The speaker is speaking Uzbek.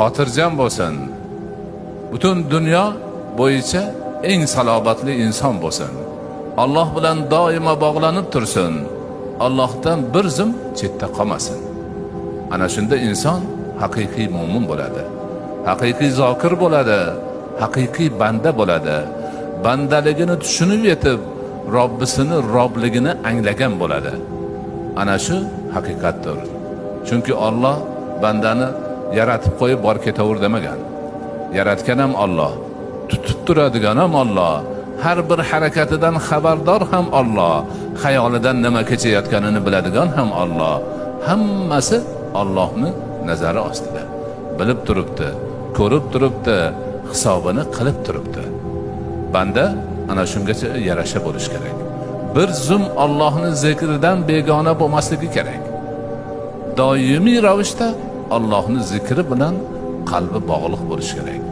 Xotirjam bo'lsin. Butun dunyo bo'yicha eng salobatli inson bo'lsin. Alloh bilan doimo bog'lanib tursin. Allohdan bir zum chetda qolmasin. Ana shunda inson haqiqiy mo'min bo'ladi. Haqiqiy zokir bo'ladi, haqiqiy banda bo'ladi. Bandaligini tushunib yetib, Robbisini robligini anglagan bo'ladi. Ana shu haqiqatdir. Chunki Olloh bandani yaratib qo'yib bor ketaver demagan. Yaratgan ham Olloh, tutib turadigan ham Olloh, har bir harakatidan xabardor ham Olloh, xayolidan nima kechayotganini biladigan ham Olloh. Hammasi Ollohni nazari ostida. Bilib turibdi, ko'rib turibdi, hisobini qilib turibdi. Banda ana shungacha yarasha bo'lish kerak. Bir zum Allohni zikridan begona bo'lmasligi kerak. Doimiy ravishda Allohni zikri bilan qalbi bog'liq bo'lishi kerak.